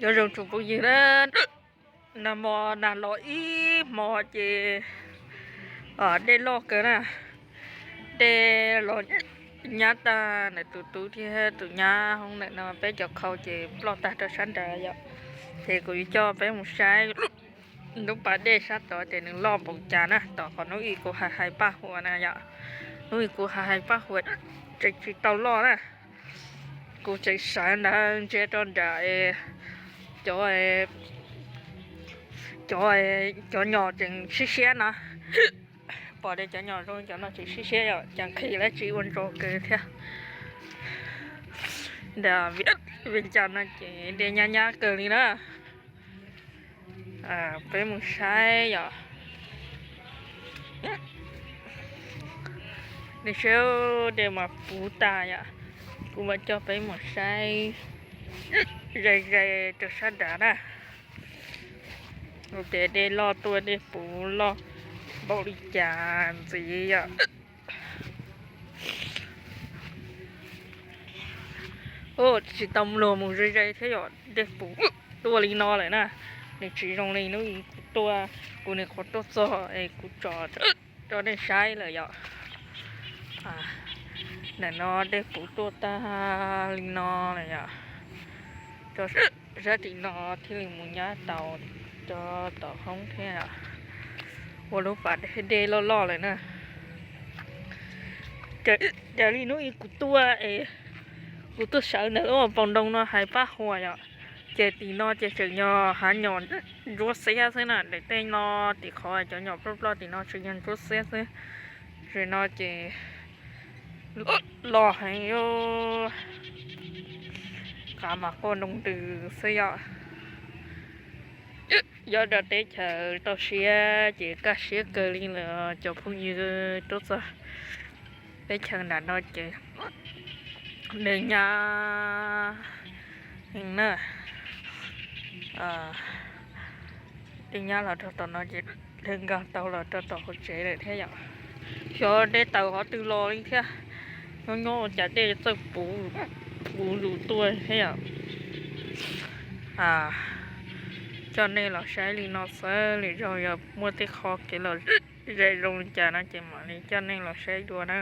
Nyob zoo tsoom phooj ywg na, nag hmo nag los ib hmo ces dej loj kawg na. Dej los nyab tag, ntawm tus tub thiab tus nyab hoob ntawm no peb cov khau ces ploj tag rau sab nrad yom. Ces kuv yuav coj peb mus saib lub pas dej sab tod ces nws loj npaum cas na. Tom qhov hnub ib kuv hais hais paj huam na yom, hnub ib kuv hais hais paj huam tseem tsis tau loj na. Kuv tseem sawv ntawd ntsia rau nram cov, cov, cov nyom tseem siab siab no. Pom tias cov nyom zoo cov no tseem siab siab yom, cas nqhis dab tsi ua ntso kawg thiab. Ntawm Vias Cas no ces dej nyab nyab kawg li na. Peb mus saib yom. Nej saib, dej mas puv tas yom. Kuv mam coj peb mus saib ze ze rau sab nrad na. Ces dej loj tuaj dej puv loj npaum li cas ntxiv yom. Tsis tau luag mus ze ze thiab yom, dej puv tuaj li no lawm na. Nws tsis zoo li hnub ib kuv tuaj, kuv nyuam qhuav tuaj txog es kuv tso rau nej saib lawm yom. Ntawm no dej puv tuaj tag li no lawm yom. Sab tim no thiaj li mus nyab tau rau tom hoob thiab, ua lub pas dej loj loj lawm na. Raws li hnub ib kuv tuaj es kuv tuaj sawv ntawm lub pas ntoo no hais paj huam yom, ces tim no ces tseem yog hav nyom ntsuab xiab xwb na. Daim tej no tim qhov cov nyom ploj ploj tim no tseem yog ntsuab xiab xwb. Tim no ces loj heev, qav mas quaj ntoo ntws xwb yom. Nyob rau teb chaws toj siab ces kaj siab kawg li lawm cov phooj ywg. Tuaj txog teb chaws nram no ces dej nyab heev na. Dej nyab los rau tom no ces dej nkag tau los rau tom hauv tsev lawm thiab yom. Xyov dej tawm qhov twg los li thiab, nyob nyob ua cas dej txawj puv zus tuaj thiab yom. Coj nej los saib li no xwb, lwm zaug yog muaj tej qho kev lom zem zoo li cas no ces mam li coj nej los saib dua na.